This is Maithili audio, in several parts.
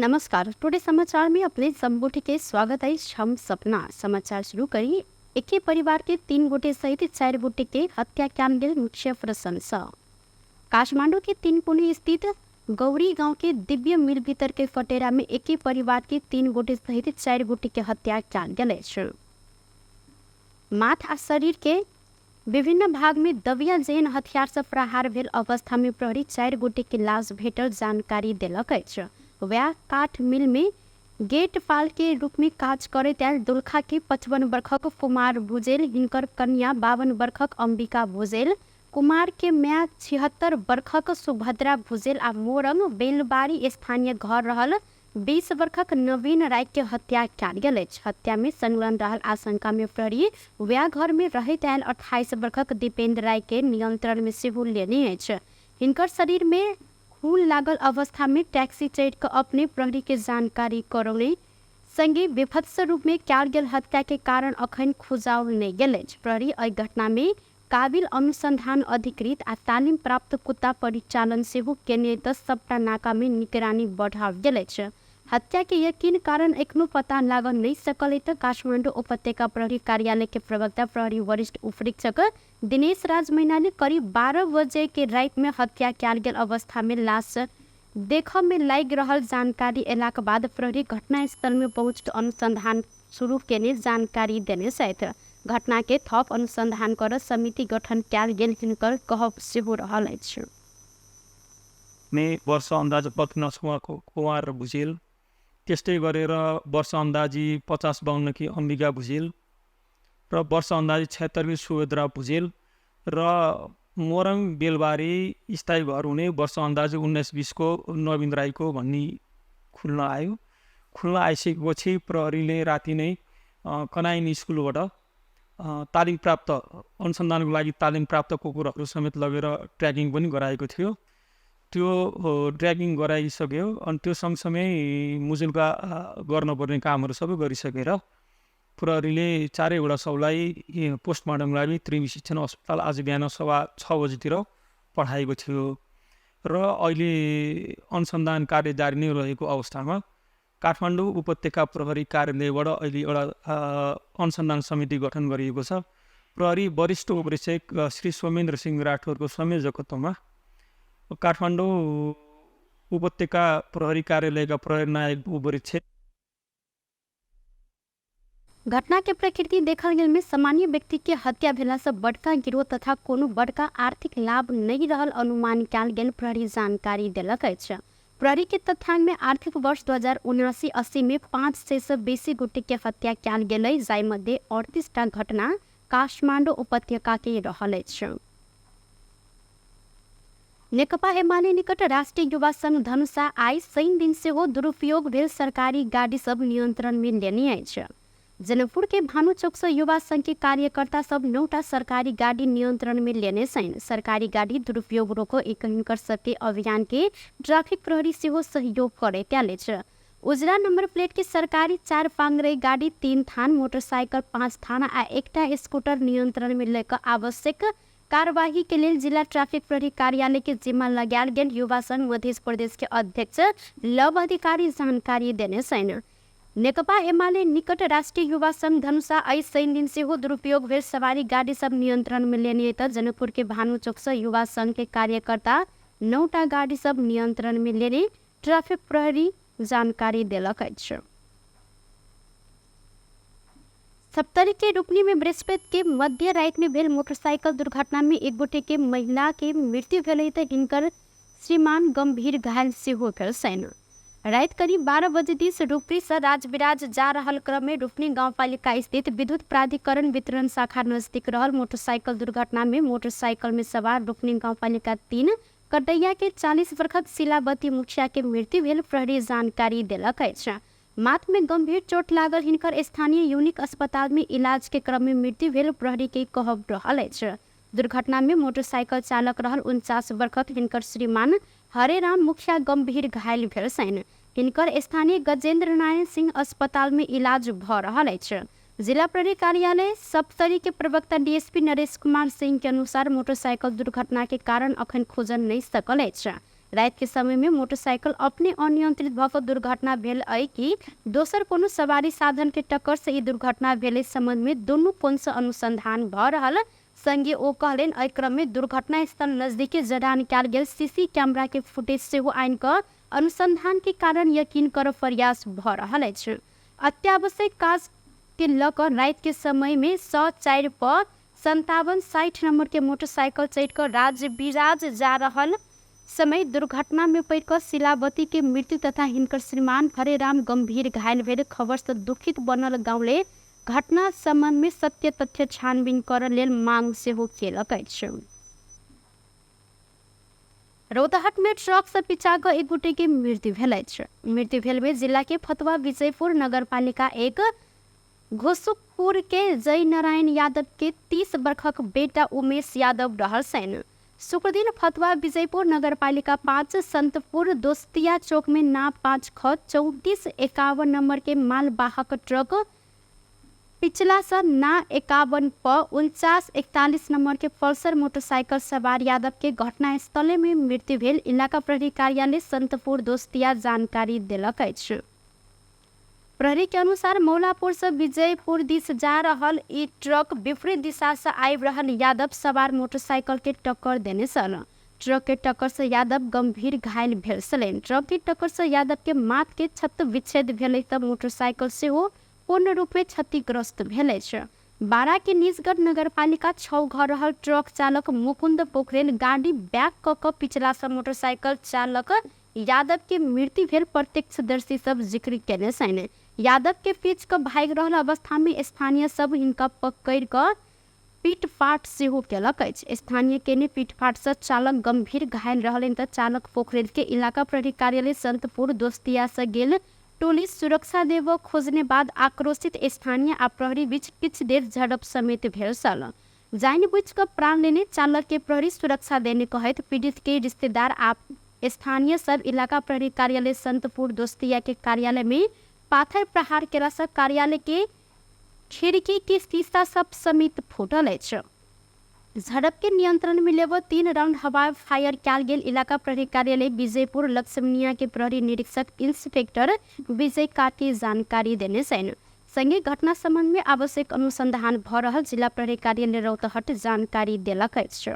नमस्कार, टुडे समाचार में अपने सब के स्वागत है। हम सपना समाचार शुरू करी। एके परिवार के 3 गोटे सहित 4 गोटे के हत्या कयल गेल मुख्य प्रशंसा। काठमांडू के तिनकुने स्थित गौरी गांव के दिव्य मिल भीतर के फटेरा में एके परिवार के 3 गोटे सहित 4 गोटे के हत्या कयल गेल अछि। माथ आ शरीर के विभिन्न भाग में दबिया जेहन हथियार से प्रहार भेल अवस्था में प्रहरी 4 गोटे के लाश भेटल जानकारी देलक अछि। वएह काठ मिल में गेट पाल के रूप में काज करैत आयल दोलखा के 55 वर्षक कुमार भुजेल, हिनकर कन्या 52 वर्षक अंबिका भुजेल, कुमार के माय 76 वर्षक सुभद्रा भुजेल आ मोरंग बेलबारी स्थानीय घर रहल 20 वर्षक नवीन राय के हत्या कयल गेल अछि। हत्या में संलग्न रहल आशंका में प्रहरी वएह घर में रहैत आयल 28 वर्षक दीपेंद्र राय के नियंत्रण में सेहो लेने अछि। हिनकर शरीर में खून लागल अवस्था में टैक्सी चढ़ि कऽ अपने प्रहरी के जानकारी करौने संगे बेभत्स रूप में कयल गेल हत्या के कारण अखन खुजाओल नहि गेल अछि। प्रहरी एहि घटना में काबिल अनुसंधान अधिकृत आ तालिम प्राप्त कुत्ता परिचालन सेहो केने तऽ सबटा नाका में निगरानी बढ़ाओल गेल अछि। हत्या के यकीन कारण एखनो पता लागल नहि सकल अछि तऽ काठमांडू उपत्यका प्रहरी कार्यालय के प्रवक्ता प्रहरी वरिष्ठ उपरीक्षक दिनेश राज मैनाली करीब 12 बजे के राति में हत्या कयल गेल अवस्था में लाश देखऽ में लागि रहल जानकारी एलाक बाद प्रहरी घटनास्थल में पहुँच के अनुसंधान शुरू केने जानकारी देने छथि। घटना के थप अनुसंधान कर समिति गठन कयल गेल हिनकर कहब सेहो रहल अछि। मे वर्ष अन्दाज 55 कुमार भुजेल, त्यस्तै गरेर वर्ष अन्दाजी 50-52 कि अम्बिका भुजेल र वर्ष अन्दाजी 76 कि सुभद्रा भुजेल र मोरङ बेलबारी स्थायी घर हुने वर्ष अन्दाजी 19-20 को नवीन राईको भन्ने खुल्न आयो। खुल्न आइसकेपछि प्रहरीले राति नै कनाइन स्कुलबाट तालिम प्राप्त अनुसन्धानको लागि तालिम प्राप्त कुकुरहरू समेत लगेर ट्र्याकिङ पनि गराएको थियो। त्यो ट्र्याकिङ गराइसक्यो अनि त्यो सँगसँगै मुजुल्का गर्नुपर्ने कामहरू सबै गरिसकेर प्रहरीले चारैवटा शवलाई पोस्टमार्टमको लागि त्रिवी शिक्षण अस्पताल आज बिहान 6:15 बजीतिर पठाएको थियो र अहिले अनुसन्धान कार्य जारी नै रहेको अवस्थामा काठमाडौँ उपत्यका प्रहरी कार्यालयबाट अहिले एउटा अनुसन्धान समिति गठन गरिएको छ। प्रहरी वरिष्ठ उपरीक्षक श्री सोमेन्द्र सिंह राठौरको संयोजकत्वमा काठमाडौँ उपत्यका प्रहरी कार्यालयका प्रहरी नायब उपरीक्षक घटना के प्रकृति देखल गेल में सामान्य व्यक्ति के हत्या भेला से बड़का गिरोह तथा कोनो बड़का आर्थिक लाभ नहीं रहल अनुमान कयल गेल प्रहरी जानकारी देलक अछि। प्रहरी के तथ्यांक में आर्थिक वर्ष 2079-80 में 500 से बेसी गोटे के हत्या कयल गेल अछि, जाहि मध्ये 38 टा घटना काठमाडौँ उपत्यका के रहल अछि। नेकपा एमाले निकट राष्ट्रिय युवा संघ धनुषा आइ शनि दिन सेहो दुरुपयोग भेल सरकारी गाड़ी सब नियंत्रण में लेने अछि। जनकपुर के भानु चौक से युवा संघ के कार्यकर्ता सब 9टा सरकारी गाड़ी नियंत्रण में लेने छनि। सरकारी गाड़ी दुरुपयोग रोको एक हिनकर सबके अभियान के ट्रैफिक प्रहरी सेहो सहयोग करैत आयल अछि। उजरा नंबर प्लेट के सरकारी 4 पांगरे गाड़ी 3 थान, मोटरसाइकिल 5 थान आ एकटा स्कूटर नियंत्रण में लऽ कऽ आवश्यक कार्यवाही के लेल जिला ट्रैफिक प्रहरी कार्यालय के जिम्मा लगायल गेल युवा संघ मध्य प्रदेश के अध्यक्ष लव अधिकारी जानकारी देने छनि। नेकपा एमाले निकट राष्ट्रिय युवा संघ धनुषा आइ शनि दिन सेहो दुरुपयोग भेल सवारी गाड़ी सब नियंत्रण में लेने तऽ जनकपुर के भानु चौक से युवा संघ के कार्यकर्ता 9टा गाड़ी सब नियंत्रण में लेने ट्रैफिक प्रहरी जानकारी देलक अछि। सप्तरी के रुपनी में बृहस्पति के मध्य राति में भेल मोटरसाइकिल दुर्घटना में एक गोटे के महिला के मृत्यु भेलै तऽ हिनकर श्रीमान गंभीर घायल सेहो भेल छनि। राति करीब 12 बजे दिस रुपनी से राजविराज जा रहल क्रम में रुपनी गांवपालिका स्थित विद्युत प्राधिकरण वितरण शाखा नजदीक रहल मोटरसाइकिल दुर्घटना में मोटरसाइकिल में सवार रुपनी गांवपालिका 3 कटैया के 40 वर्षक शिलावती मुखिया के मृत्यु भेल प्रहरी जानकारी देलक अछि। माथ में गंभीर चोट लागल हिनकर स्थानीय यूनिक अस्पताल में इलाज के क्रम में मृत्यु भेल प्रहरी के कहब रहल अछि। दुर्घटना में मोटरसाइकिल चालक रहल 49 वर्षक हिनकर श्रीमान हरेराम मुखिया गंभीर घायल भेल छनि। हिनकर स्थानीय गजेंद्र नारायण सिंह अस्पताल में इलाज भऽ रहल अछि। जिला प्रहरी कार्यालय सप्तरी के प्रवक्ता डीएसपी नरेश कुमार सिंह के अनुसार मोटरसाइकिल दुर्घटना के कारण अखन खोजल नहि सकल अछि। राति के समय में मोटरसाइकिल अपने अनियंत्रित भऽ कऽ दुर्घटना भेल अइ कि दोसर कोनो सवारी साधन के टक्कर से ई दुर्घटना भेल, संबंध में दुनू कोण से अनुसंधान भऽ रहल संगे ओ कहलनि। एहि क्रम में दुर्घटना स्थल नजदीके जडान कयल गेल सीसी कैमरा के फुटेज सेहो आनि कऽ अनुसंधान के कारण यकीन करब प्रयास भऽ रहल अछि। अत्यावश्यक काज के लऽ कऽ राति के समय में 104 पर 5760 नंबर के मोटरसाइकिल चढ़ि कऽ राज्य विराज जा रहल समय दुर्घटना में पड़ि कऽ शिलावती के मृत्यु तथा हिनकर श्रीमान हरेराम गंभीर घायल भेल खबर से दुखित बनल गाँवले घटना संबंध में सत्य तथ्य छानबीन करऽ लेल मांग सेहो केलक अछि। रौतहट में ट्रक से पिचा कऽ एक गोटे के मृत्यु भेल अछि। मृत्यु भेल में जिला के फतुआ विजयपुर नगरपालिका 1 घोसुकपुर के जय नारायण यादव के 30 वर्षक बेटा उमेश यादव रहल छनि। शुक्रदिन फतुआ विजयपुर नगरपालिका 5 संतपुर दोस्तिया चौक में ना 5 ख 3451 नंबर के मालवाहक ट्रक पिछला से ना 51 प 4941 नंबर के पल्सर मोटरसाइकिल सवार यादव के घटनास्थले में मृत्यु भेल इलाका प्रहरी कार्यालय संतपुर दोस्तिया जानकारी देलक अछि। प्रहरी के अनुसार मौलापुर से विजयपुर दिस जा रहल ई ट्रक विपरीत दिशा से आबि रहल यादव सवार मोटरसाइकिल के टक्कर देने छल। ट्रक के टक्कर से यादव गंभीर घायल भेल छलनि। ट्रक के टक्कर से यादव के माथ के क्षत विच्छेद भेलै तऽ मोटरसाइकिल सेहो पूर्ण रूप में क्षतिग्रस्त भेल अछि। बारा के निजगढ़ नगरपालिका 6 घर रहल ट्रक चालक मुकुंद पोखरेल गाड़ी बैक कऽ कऽ पिछला से मोटरसाइकिल चालक यादव के मृत्यु भेल प्रत्यक्षदर्शी सब जिक्र केने छनि। यादव के पीछ कऽ भागि रहल अवस्था में स्थानीय सब हिनका पकड़ि कऽ पीटपाट सेहो केलक अछि। स्थानीय केने पीटपाट से चालक गंभीर घायल रहलनि तऽ चालक पोखरेल के इलाका प्रहरी कार्यालय संतपुर दोस्तिया से गेल टोली सुरक्षा देबऽ खोजने बाद आक्रोशित स्थानीय आ प्रहरी बीच किछु देर झड़प समेत भेल छल। जानि बुझि कऽ प्राण लेने चालक के प्रहरी सुरक्षा देने कहैत पीड़ित के रिश्तेदार आ स्थानीय सब इलाका प्रहरी कार्यालय संतपुर दोस्तिया के कार्यालय में पाथर प्रहार केला से कार्यालय के खिड़की के शीशा सब समेत फूटल अछि। झड़प के नियंत्रण में लेबऽ 3 राउंड हवा फायर कयल गेल इलाका प्रहरी कार्यालय विजयपुर लक्ष्मणिया के प्रहरी निरीक्षक इंस्पेक्टर विजय कार्की जानकारी देने छनि। संगे घटना संबंध में आवश्यक अनुसंधान भऽ रहल जिला प्रहरी कार्यालय रौतहट जानकारी देलक अछि।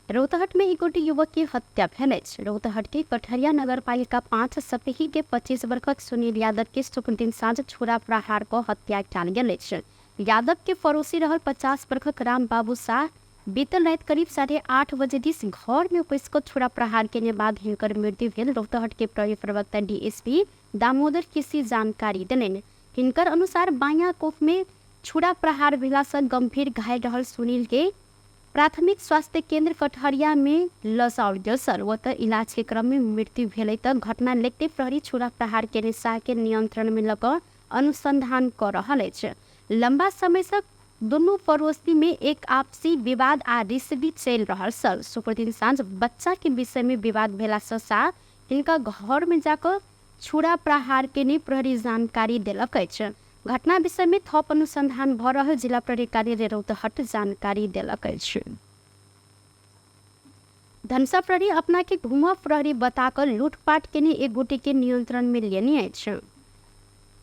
रौतहट में एक गोटे युवक के हत्या भेल अछि। रौतहट के कटहरिया नगरपालिका 5 सपही के 25 वर्षक सुनील यादव के शुक्रदिन साँझ छुरा प्रहार कऽ हत्या कयल गेल अछि। यादव के पड़ोसी रहल 50 वर्षक राम बाबू शाह बीतल राति करीब 8:30 बजे दिस घर में पैसि कऽ छुरा प्रहार केने बाद हिनकर मृत्यु भेल रौतहट के प्रहरी प्रवक्ता डीएसपी दामोदर केसी जानकारी देलनि। हिनकर अनुसार बायां कोख में छुरा प्रहार भेला से गंभीर घायल रहल सुनील के प्राथमिक स्वास्थ्य केंद्र कटहरिया में लऽ जाओल गेल सर। ओतऽ इलाज के क्रम में मृत्यु भेलै तऽ घटना लेखते प्रहरी छुरा प्रहार केने शाह के नियंत्रण में लऽ कऽ अनुसंधान कऽ रहल अछि। लंबा समय से दुनू पड़ोसी में एक आपसी विवाद आ रिसबी चलि रहल छल। शुक्रदिन साँझ बच्चा के विषय में विवाद भेला से शाह हिनका घर में जाकऽ छुरा प्रहार केने प्रहरी जानकारी देलक अछि। घटना विषय में थप अनुसंधान भऽ रहल जिला प्रहरी कार्यालय रौतहट जानकारी देलक अछि। धनुषा प्रहरी अपना के घुमा प्रहरी बता कऽ लूटपाट केने एक गोटे के नियंत्रण में लेने अछि।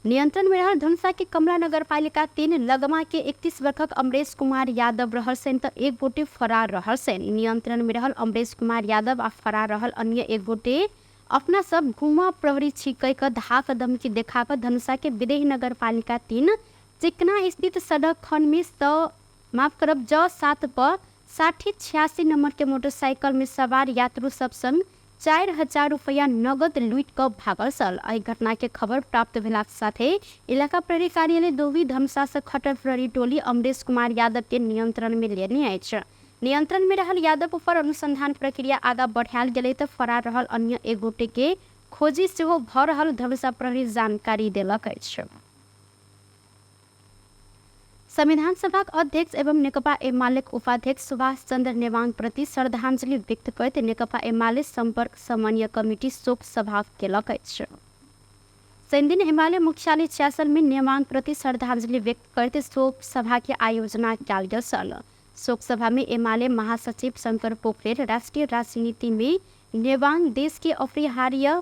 नियंत्रण में रहल धनुषा के कमला नगरपालिका 3 लगमा के 31 वर्षक अमरेश कुमार यादव रहल छनि तऽ एक गोटे फरार रहल छनि। नियंत्रण में रहल अमरेश कुमार यादव आ फरार रहल अन्य एक गोटे अपना सब घुमा प्रहरी छी कहि कऽ धाक धमकी देखा कऽ धनुषा के विदेह नगरपालिका 3 चिकना स्थित सड़क खंड में माफ करब ज 7 पर 6086 नंबर के मोटरसाइकिल में सवार यात्रु सब संग 4000 रुपया नगद लूटि कऽ भागल छल। एहि घटना के खबर प्राप्त भेलाक साथे इलाका प्रहरी कार्यालय दोवी धनुषा से खटर प्रहरी टोली अमरेश कुमार यादव के नियंत्रण में लेने अछि। नियंत्रण में रहल यादव ऊपर अनुसंधान प्रक्रिया आगा बढ़ायल गेलै तऽ फरार रहल अन्य एक गोटे के खोजी सेहो भऽ रहल धनुषा प्रहरी जानकारी देलक अछि। संविधान सभाक अध्यक्ष एवं नेकपा एमालेक उपाध्यक्ष सुभाष चन्द्र नेवाङ प्रति श्रद्धांजलि व्यक्त करैत नेकपा एमाले सम्पर्क समन्वय कमिटी शोक सभा केलक अछि। शनिदिन एमाले मुख्यालय च्यासल में नेवाङ प्रति श्रद्धांजलि व्यक्त करैत शोक सभा के आयोजना कयल गेल छल। शोक सभा में एमाले महासचिव शंकर पोखरेल राष्ट्रिय राजनीति में नेवाङ देश के अपरिहार्य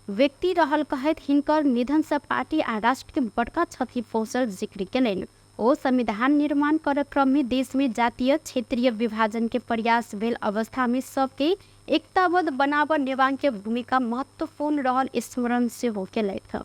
व्यक्ति रहल कहैत हिनकर निधन से पार्टी आ राष्ट्र के बड़का क्षति पहुँचल जिक्र केलनि। ओ संविधान निर्माण कर क्रम में देश में जातीय क्षेत्रीय विभाजन के प्रयास भेल अवस्था में सबके एकताबद्ध बनाब नेवाङ के भूमिका महत्वपूर्ण रहल स्मरण सेहो केलथि।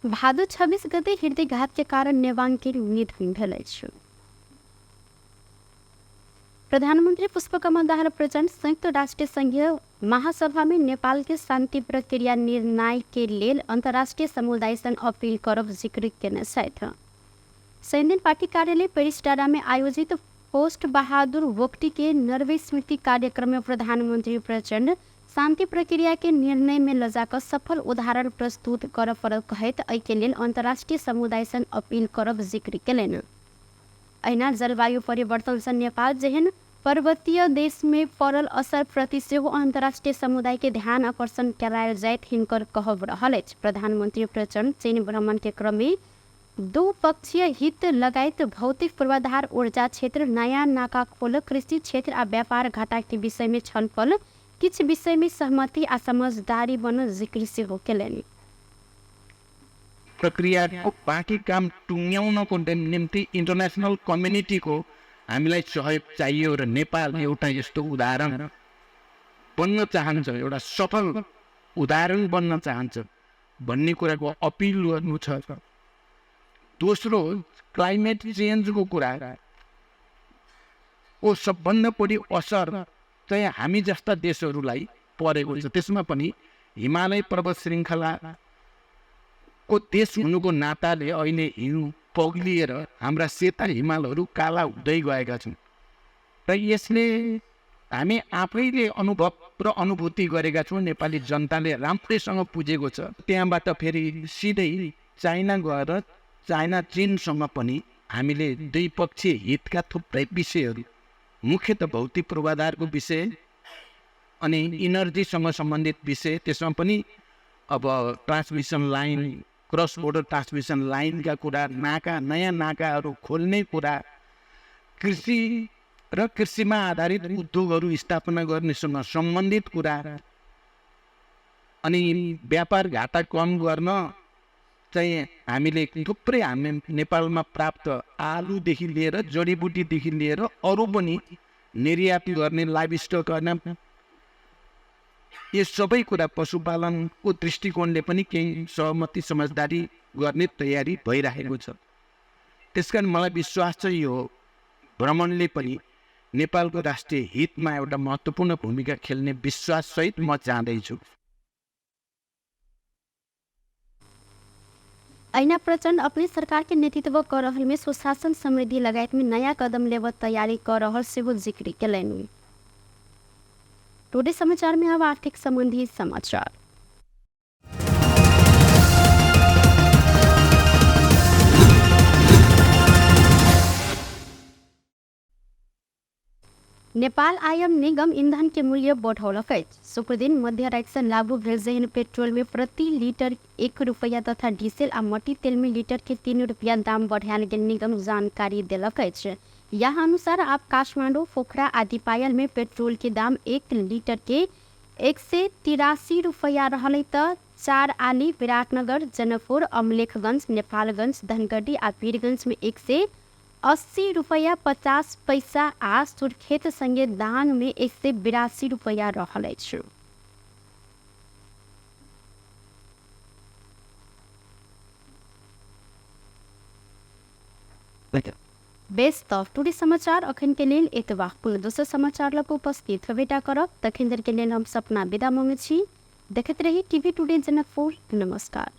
भादो 26 गते हृदयघात के कारण नेवाङ के निधन भेल अछि। प्रधानमन्त्री पुष्पकमल दाहाल प्रचण्ड संयुक्त राष्ट्र संघीय महासभा में नेपाल के शान्ति प्रक्रिया निर्णय के लेल अन्तर्राष्ट्रिय समुदायसँग अपील करब जिक्र केने छथि। शनिदिन पार्टी कार्यालय पेरिस डाँडा में आयोजित पोस्ट बहादुर वोक्टी के नर्वे स्मृति कार्यक्रम में प्रधानमन्त्री प्रचण्ड शान्ति प्रक्रिया के निर्णय में लजाक सफल उदाहरण प्रस्तुत कर पड़ल कहैत एहिके लेल अन्तर्राष्ट्रिय समुदायसँग अपील करब जिक्र केलनि। अहिना जलवायु परिवर्तनसँ नेपाल जेहन पर्वतीय देशमे पड़ल असर प्रति सेहो अन्तर्राष्ट्रिय समुदाय के ध्यान आकर्षण करायल जाइत हिनकर कहब रहल अछि। प्रधानमन्त्री प्रचण्ड चीन भ्रमण के क्रम में द्विपक्षीय हित लगायत भौतिक पूर्वाधार, ऊर्जा क्षेत्र, नयाँ नाका खोल, कृषि क्षेत्र आ व्यापार घाटा के विषय में छलफल किछु विषय में सहमति आ समझदारी बनल जिक्र सेहो केलनि। प्रक्रियाको बाँकी काम टुङ्ग्याउनको निम्ति इन्टरनेसनल कम्युनिटीको हामीलाई सहयोग चाहियो र नेपाल एउटा यस्तो उदाहरण बन्न चाहन्छ, एउटा सफल उदाहरण बन्न चाहन्छ भन्ने कुराको अपिल गर्नु छ। दोस्रो क्लाइमेट चेन्जको कुरा को सबभन्दा बढी असर चाहिँ हामी जस्ता देशहरूलाई परेको छ। त्यसमा पनि हिमालय पर्वत श्रृङ्खला को देश हुनुको नाताले अहिले हिउँ पग्लिएर हाम्रा सेता हिमालहरू काला हुँदै गएका छन् र यसले हामी आफैले अनुभव र अनुभूति गरेका छौँ। नेपाली जनताले राम्रैसँग पुगेको छ। त्यहाँबाट फेरि सिधै चाइना गएर चाइना चीनसँग पनि हामीले द्विपक्षीय हितका थुप्रै विषयहरू, मुख्यतः भौतिक पूर्वाधारको विषय अनि इनर्जीसँग सम्बन्धित विषय, त्यसमा पनि अब transmission line, cross border transmission लाइनका कुरा, नाका, नयाँ नाकाहरू खोल्ने कुरा, कृषि र कृषिमा आधारित उद्योगहरू स्थापना गर्नेसँग सम्बन्धित कुरा अनि व्यापार घाटा कम गर्न चाहिँ हामीले थुप्रै हामी नेपालमा प्राप्त आलुदेखि लिएर जडीबुटीदेखि लिएर अरू पनि निर्यात गर्ने, लाइभ स्टक गर्ने, यो सबै कुरा पशुपालनको दृष्टिकोणले पनि केही सहमति समझदारी गर्ने तयारी भइरहेको छ। त्यसकारण मलाई विश्वास छ यो भ्रमणले पनि नेपालको राष्ट्रिय हितमा एउटा महत्त्वपूर्ण भूमिका खेल्ने विश्वाससहित म जाँदैछु। ऐना प्रचण्ड अपने सरकार के नेतृत्व कर रहल में सुशासन, समृद्धि लगायत में नया कदम लेब तैयारी कर रहल सेहो जिक्र केलनि। टुडे समाचार में अब आर्थिक संबंधी समाचार। नेपाल आयाम निगम ईंधन के मूल्य बढ़ौलक अछि। शुक्रदिन मध्यराति से लागू भेल जेहन पेट्रोल में प्रति लीटर 1 रुपैया तथा डीजल आ मट्टी तेल में लीटर के 3 रुपया दाम बढ़ायल गेल निगम जानकारी देलक अछि। यह अनुसार आप काठमाडौँ, पोखरा आदि पायल में पेट्रोल के दाम 1 लीटर के 183 रुपैया रहलै त चार आली, विराटनगर, जनकपुर, अमलेखगंज, नेपालगंज, धनगढ़ी आ वीरगंज में 180 रुपैया 50 पैसा आ सुर्खेत संगे दांग में 182 रुपैया रहल अछि। बेस त टुडे समाचार अखन के लेल एतबा। पुनः दोसर समाचार लग उपस्थित होबेटा करब। तखन देर के लेल हम सपना विदा मांगै छी। देखैत रही टीवी टुडे जनकपुर। नमस्कार।